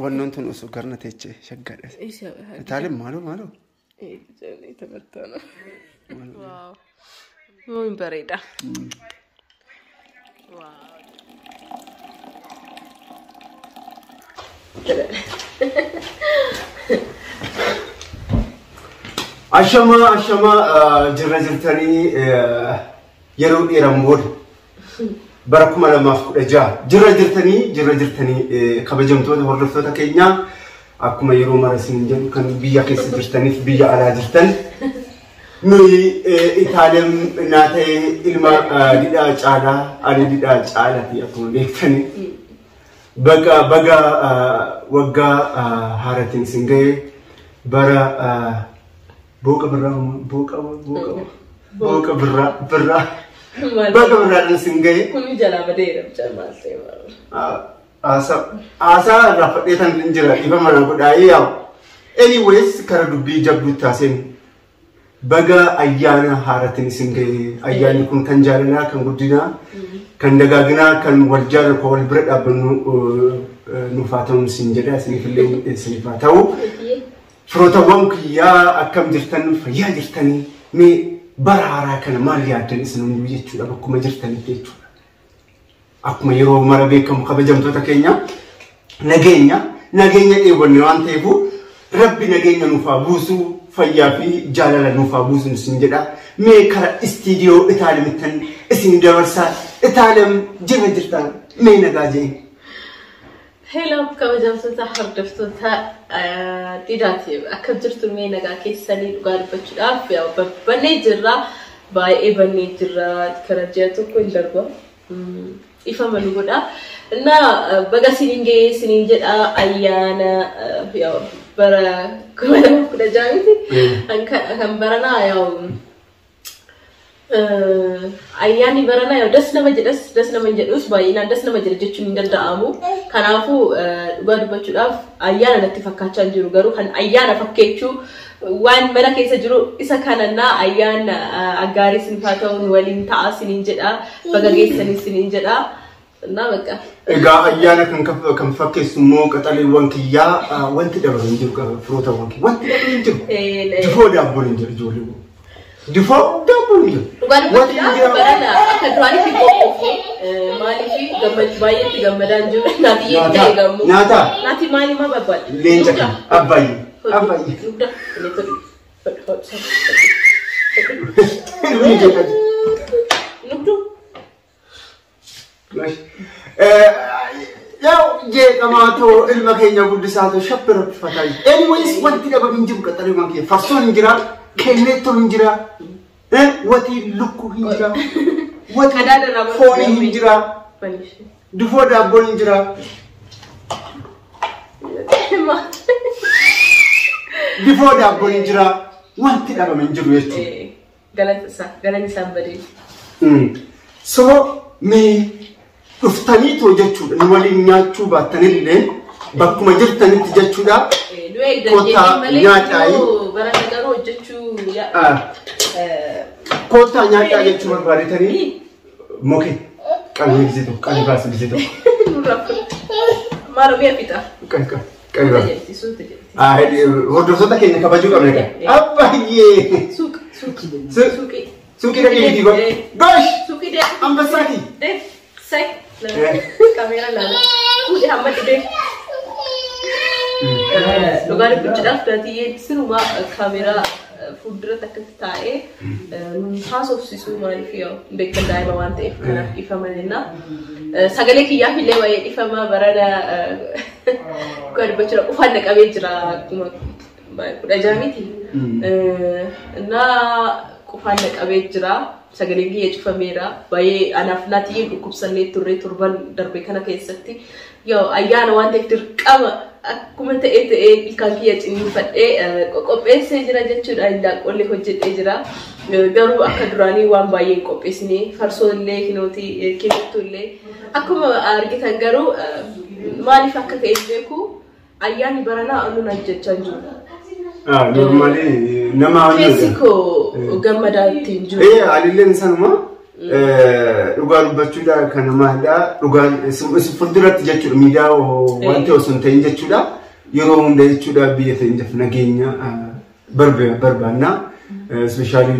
Wannoon tun osoo garna teechee shaggaadha. Itaaleen maaloo maaloo. Wow. Muy bareeda. Ashamaa ashamaa jirra jirtanii yeroo dheeraan booda bara 2016 jirra jirtanii kabajamtoota hordoftoota keenyaa akkuma yeroo mara isin jedhu kan biyya keessa jirtaniif biyya alaa jirtan nuyi Itaaliyaan naa ta'e ilma didhaa caalaa ani didhaa caalaati akkuma beektanii baga baga waggaa haaratiin isin ga'e bara booqa birraa booqa booqa booqa birraa birraa baga birraadhaan isin ga'e. Kun jalaa badeera bicha maal ta'e maal. Haasaa irraa fadhee tan hin jira dhiifa mana godhaayee yaa'u. Anyways kara dubbii jabduu taaseen baga ayyaana haaratiin isin ga'e. Ayyaanni kun kan jaalalaa, kan guddinaa, kan dagaaginaa, kan wal jaalatu, kan wal bira dhaabbannu nuuf haa ta'u isin jedha. Isiniifillee isiniif haa ta'u. Firootawwan kiyyaa akkam jirtan fayyaa jirtanii mee bara haaraa kana maal yaaddan isin hunduu jechuudha bakkuma jirtanitti jechuudha. Akkuma yeroo mara beekamu kabajamtoota keenya nageenya nageenya dheebonne waan ta'eef rabbi nageenya nuuf haa buusu fayyaa fi jaalala nuuf haa buusu isin jedha. Mee kara istiidiyoo Itaalimittan isin dabarsaa Itaaliyam jirra jirtan mee nagaa jee. Hello kabajamtoota hordoftoota Didaati. Akkam jirtu mee nagaa keessanii dhugaa dubbachuudhaaf bannee jirra. Baay'ee bannee jirra. Kara ji'a tokko hin darba. Ifa nu godha. Innaa baga isiniin ga'ee isiniin jedha ayyaana bara 2016 miti. Kan baranaa yaa'u ayyaanni baranaa yaa'u das nama jedhas das nama hin jedhus baay'inaan das nama jedha jechuun hin danda'amu. Kanaafuu dhugaa dubbachuudhaaf ayyaana natti fakkaachaa hin jiru garuu kan ayyaana fakkeechuu waan mana keessa jiru isa kanannaa ayyaana gaarii isiniif haa ta'u nu waliin ta'a isiniin jedha baga geessanii isiniin jedha. Innaa bakka. Egaa ayyaana kan fakkeessu immoo qaxaleewwan kiyyaa wanti dhabamu hin jiru firootawwan kiyyaa wanti dhabamu hin jiru. Difoo daabboon hin jiru ijoollee. Difoo daabboon hin jiru. Dhugaa dubbachuudhaaf barana akka duraanitti qophoofne maaliif gammachuu baay'eetti gammadaa hin jiru. Naati ta'e gammu. Nyaata. Naati maali maa barbaadde? Leenca kana abbaay'ee abbaay'ee. Dugda. Nugdu. Yaa jeeqamaa too ilma keenya guddisaa too shabbira uffataa. Anyways wanti dhabamu hin jiru qaxaleewwan kiyya. Farsoon hin jira, kenneettoon hin jira, watii lukkuu hin jira, watii foonii hin jira, difoo daabboon hin jira. Difoo daabboon hin jira, wanti dhabame hin jiru jechuudha. Galanni isaan badee. So mee dhuftanii too jechuudha nu waliin nyaachuu baattanillee bakkuma jirtanitti jechuudha. Nu eegdan Kottaa jennee malee nyaadhaayi. barana garuu hojjechuu Kottaa nyaadhaa jechuu barbaadetanii mokee qalbii gisee tokko qalbii baasii gisee tokko. Maaloo mi'a fixa. Qalbii baasii. Suuta jetti. Hordoftoota keenya kabajuu qabna egaa. Abbayyee. Suuqa suuqi. Suuqii. Suuqii dhaqee bitii godhe. Gosh! Suuqii deem. Ambassaati. Deem. Sai. Kaameeraa laala. Fuudhee hamma deem. Dhugaa dubbachuudhaaf Naatiyyeen sirumaa kaameeraa fuulduratti akkatti taa'ee nun haasofsiisuu maaliif yoo beekan daa'ima waan ta'eef kanaaf dhiifama jenna. Sagalee kiyyaaf illee baay'ee dhiifama barana dhugaa dubbachuudhaaf qufaan na qabee jira akkuma 16 miti. Innaa qufaan na qabee jira. Sagaleen kiyya cufameera. Baay'ee anaaf Naatiyyeen dhukkubsannee turre torban darbe kana keessatti. Yoo ayyaana waan ta'eef dirqama akkuma ta'e ta'ee ilkaan kiyya ciniinfadhee qopheessee jira jechuudha. Indaanqollee hojjedhee jira. Garuu akka duraanii waan baay'ee hin qopheessine farsoo illee kinootii kennituu illee akkuma argitan garuu maaliif akka ta'e hin beeku ayyaanni baranaa anuun hojjechaa hin jiru. Normaalii nama Keessi koo gammadaa ittiin jiru. Anillee sanuma. Dhugaa dubbachuudha kana maalidha dhugaan fuulduratti jechuudha miidiyaa waan ta'e osoo hin ta'in jechuudha yeroo hunda jechuudha biyya teenyaaf nageenya barbaanna. Especially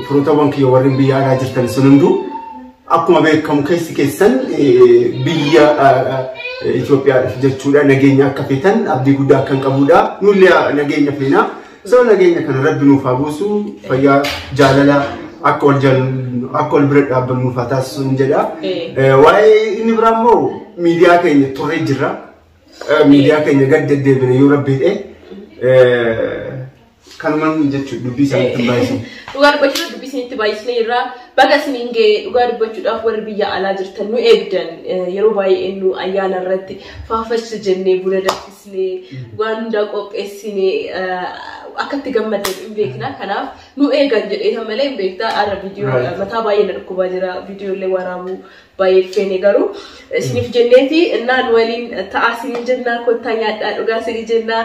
firootawwan kiyya warreen biyya alaa jirtan sun hunduu akkuma beekamu keessi keessan biyya Itoophiyaadhaaf jechuudha nageenya akka feetan abdii guddaa akka hin qabudha nullee nageenya feena so nageenya kana rabbi nuuf haa buusu fayyaa jaalala akka wal jaallannu akka wal bira dhaabbannu nuuf haa taasisu hin jedha. Waa'ee inni biraa immoo miidiyaa keenya turree jirra. Miidiyaa keenya gad deddeebine yoo rabbi hidhe kanumaan jechuudha dubbii isaaniitti hin baay'isu. Dhugaa dubbachuudhaaf dubbii isinitti baay'isne irraa baga isiniin ga'e dhugaa dubbachuudhaaf warri biyya alaa jirtan nu eegdan yeroo baay'ee nu ayyaana irratti faafachisa jennee buna danfisnee waan hundaa qopheessinee akka itti gammadan hin beekna. Kanaaf nu eegan jedhee malee hin beekta. Har'a viidiyoo mataa baay'ee na dhukkubaa jira. Viidiyoo illee waraabuu baay'ee feene garuu isiniif jenneeti innaan waliin ta'aa isiniin jennaa kottaa nyaadhaa dhugaa isiniin jennaa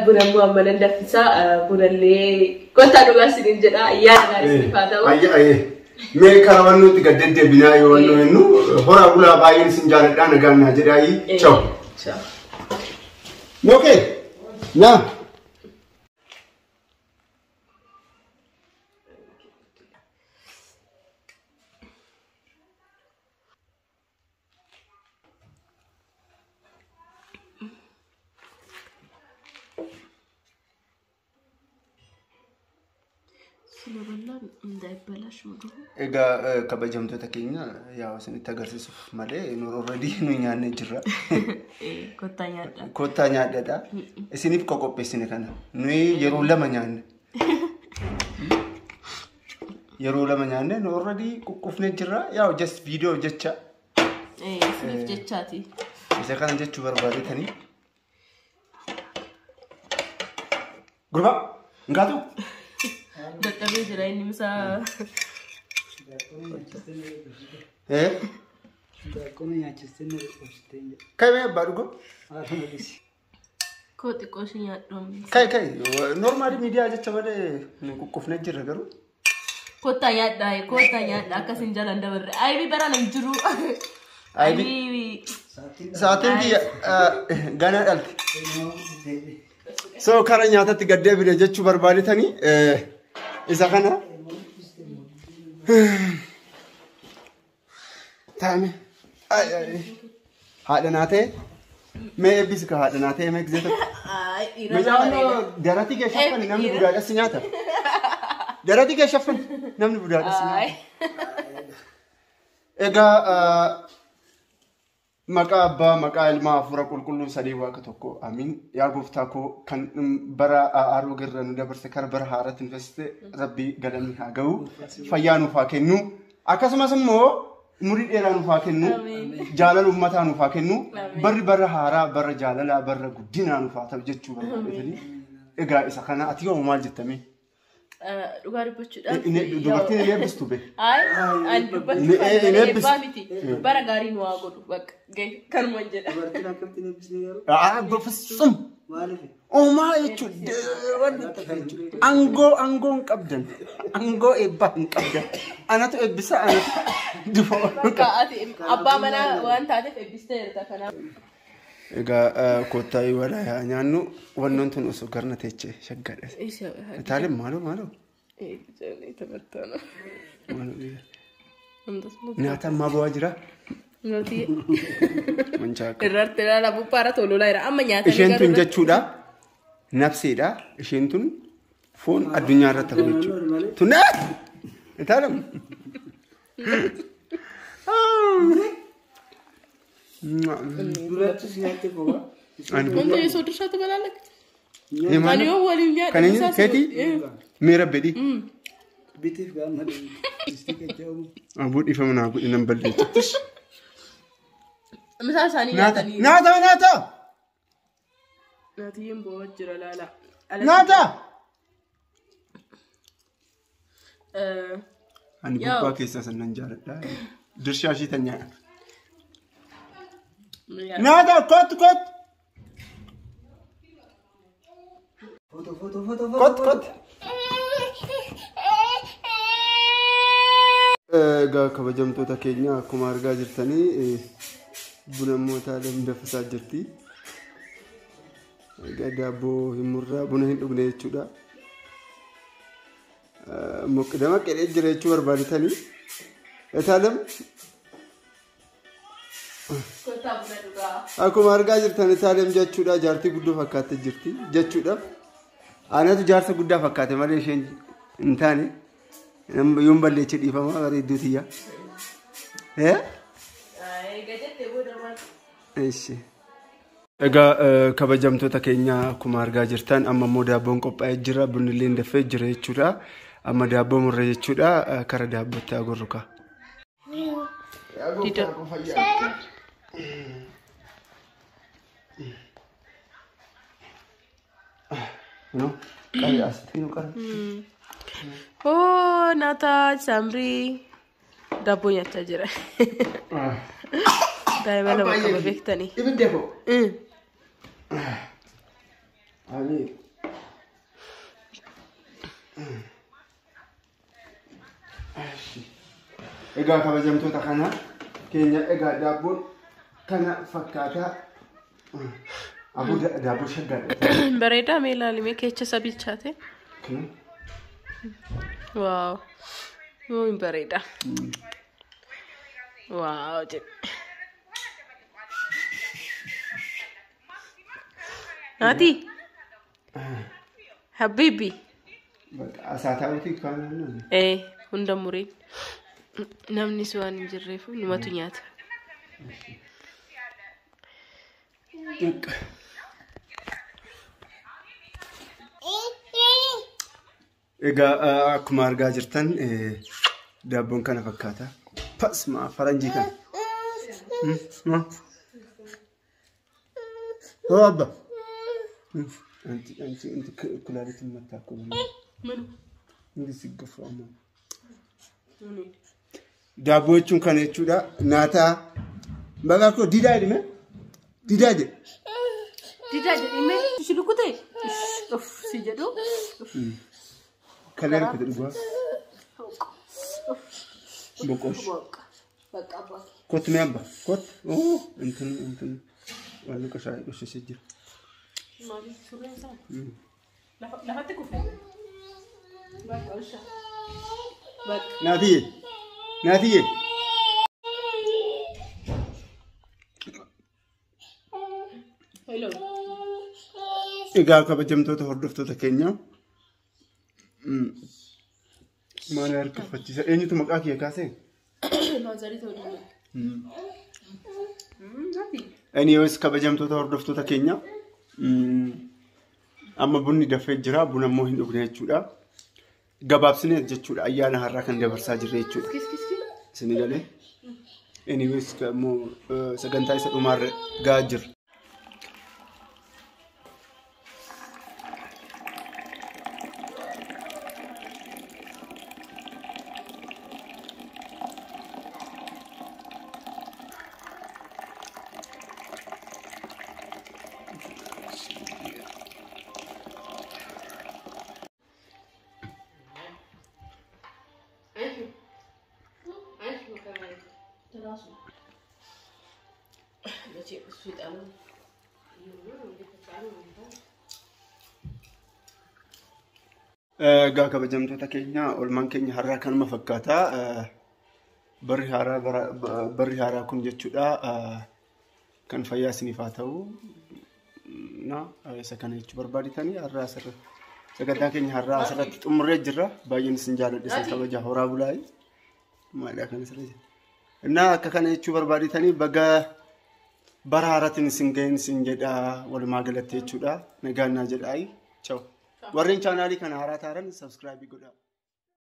buna immoo amma nan danfisaa bunallee kottaa dhugaa isiniin jedhaa ayyaana gaarii isiniif haa ta'u. Mee karaa wannuutti gad deddeebinaa yoo wannu jennu horaa bulaa baay'een isin jaaladhaa nagaan naa jedhaayi. Ciao. Ciao. Okay. Naa. ስለበላን እንዳይበላሽ ምግቡ። Egaa kabajamtoota keenya yaa isinitti agarsiisuuf malee nu already nu nyaannee jirra. Kottaa nyaadhaa. Kottaa nyaadhaadha. Isiniif qoqopheessine kana. Nuyi yeroo lama nyaanne. Yeroo lama nyaanne nu already quqqufnee jirra. Yaa just video jecha. Isiniif jechaati. Isa kana jechuu barbaadetanii. Gurbaa hingaatu? Dadhabee jira inni misaa. Akkuma nyaachistee na dhukkubsitee jedha. Kai mee abbaa dhuguu? Koo xiqqoo ishee nyaadhu. Kai kai normaali miidiyaa jecha malee nu quqqufnee jirra garuu. Kottaa nyaadhaa kottaa nyaadhaa akkasin jalaan dabarre. Aybii baraan hin jiru. Aybii. Sa'aatiin kiyya ganaa dhalte. So kara nyaatatti gad deebine jechuu barbaadetanii isa kana. Taa'ame. Haadha naa ta'e mee eebbisi ka haadha naa ta'e mee gisee tokko. Meeshaan daratii kee shaffani namni budaadhas nyaata. Daratii kee shaffani namni budaadhas nyaata. Egaa maqaa abbaa maqaa ilmaa hafuura qulqulluu sadii waaqa tokko amiin. Yaa gooftaa koo kan bara aaroo girra nu dabarse kara bara haaraatti nu fassiste rabbi galanni haa ga'u fayyaa nuuf haa kennu akkasumas immoo umurii dheeraa nuuf haa kennu jaalala uummataa nuuf haa kennu barri bara haaraa bara jaalalaa bara guddinaa nuuf haa ta'u jechuu barbaadetanii. Egaa isa kana ati yoo maal jettamee? Dhugaa dubbachuudhaaf. Dubartiin hin eebbistu be. Ani dubbachuu eebbaa miti. Bara gaarii nu haa godhu bakka kanuma jedha. Dubartiin akkamitti hin eebbisne garuu? Bafissum. Maaliif? Uumaa jechuun aangoo aangoo hin qabdan. Aangoo eebbaa hin qabdan. Anatu eebbisa anatu dufa. Ati abbaa manaa waan taateef eebbisteerta kanaaf. Egaa kottaa walaa haa nyaannu wannoon tun osoo garna teechee shaggaadha. Itaaleen maaloo maaloo? Nyaata ammaa bu'aa jira. Irratti ilaala buphaara tololaa jira. Amma nyaata Isheen tun jechuudha nafseedha. Isheen tun foon addunyaa irratti hafu jechuudha. Tun itaaleen. Durattis nyaatte kophaa. Wanta የሰው ድርሻ ትበላለህ? Ani yoo waliin nyaadhu Kan inni keetii miira bedhi. Bitiif gaama deemu. Abuu dhiifama naa godhi nan balleessittis. Misaa isaanii nyaatanii. Nyaata nyaata Naatiyyeen bo'oo jira laala. nyaata. Ani gubbaa keessaa san nan jaaladha. Dirshaa ishii tan nyaadha. Nyaata kottu kottu. Foto foto foto foto. Kottu kottu. Egaa kabajamtoota keenya akkuma argaa jirtanii buna immoo Taalem danfisaa jirti. Egaa daabboo hin murraa buna hin dhugne jechuudha. Moqqidama qedhee jira jechuu barbaaditanii. Taalem Kottaa buna dhugaa. Akkuma argaa jirtan Taalem jechuudha jaartii guddoo fakkaattee jirti jechuudha. Anatu jaarsa guddaa fakkaate malee isheen hin taane. Yoon balleeche dhiifama bareedduu tiyya. Egaa jettee booda maal? Eessi. Egaa kabajamtoota keenya akkuma argaa jirtan amma immoo daabboon qophaa'ee jira bunni illee danfee jira jechuudha. Amma daabboo murre jechuudha kara daabbootti agorru kaa. Dida. Qari asitti nu qara. Oo Naataa Saamrii daabboo nyaachaa jira. Daa'ima lama qaba beektanii. Ibidda koo. Amiin. Egaa kabajamtoota kana keenya egaa daabboon kana fakkaataa. Abuu daabboo shaggaadha. Bareedaa mee ilaalimee keessa isa bilchaate. Kana. Waaw. Yoo hin bareeda. Waaw jedhe. Naati. Habibi. Asaa taa'uuti kan. Hunda muriin. Namni si waan hin jirreef numatu nyaata. Egaa akkuma argaa jirtan daabboon kana fakkaata. Pasma faranjii kana. Hoo abba. Anti anti anti kulaalit mataa akkuma. Inni si gafu amma. Daabboo jechuun kana jechuudha. Naataa. Maqaa koo didaa jedhime? Didaa jedhe. Didaa jedhime ishi lukkute? Uff si jedhu. Kalee rukkute dhugaa. Boqosh. Bakka abbaa. Kottu mee abba. Kottu. Intin intin. Waan qoshaa qoshishee jira. Maaliif surreen isaa? Lafatti kufe. Bakka oshaa. Bakka. Naatiyye. Naatiyye. Hello. Egaa kabajamtoota hordoftoota keenya. Maal harkifachiisa? Eenyutu maqaa kiyya kaasee? Maazarii ta'uu danda'a. Naati. Anyways kabajamtoota hordoftoota keenya. Amma bunni dafee jira. Buna immoo hin dhugne jechuudha. Gabaabsinee jechuudha. Ayyaana har'aa kan dabarsaa jirre jechuudha. Kis kis kis. Isin galee. Anyways immoo sagantaa isa dhumaarra gahaa jirra. Egaa kabajamtoota keenya oolmaan keenya har'aa kanuma fakkaata. Barri haaraa kun jechuudha kan fayyaa isiniif haa ta'u. Na isa kana jechuu barbaaditanii har'aa asirratti sagantaa keenya har'aa asirratti xumurree jirra. Baay'een isin jaalladha isin kabaja horaa bulaayi. Maalidha kan asirra jira. Innaa akka kana jechuu barbaaditanii baga bara haaraatiin isin ga'een isin jedha walumaa galatti jechuudha. Nagaan naa jedhaayi. Ciao. Warreen chaanaalii kana haaraa taaran sabskraayibii godhaa.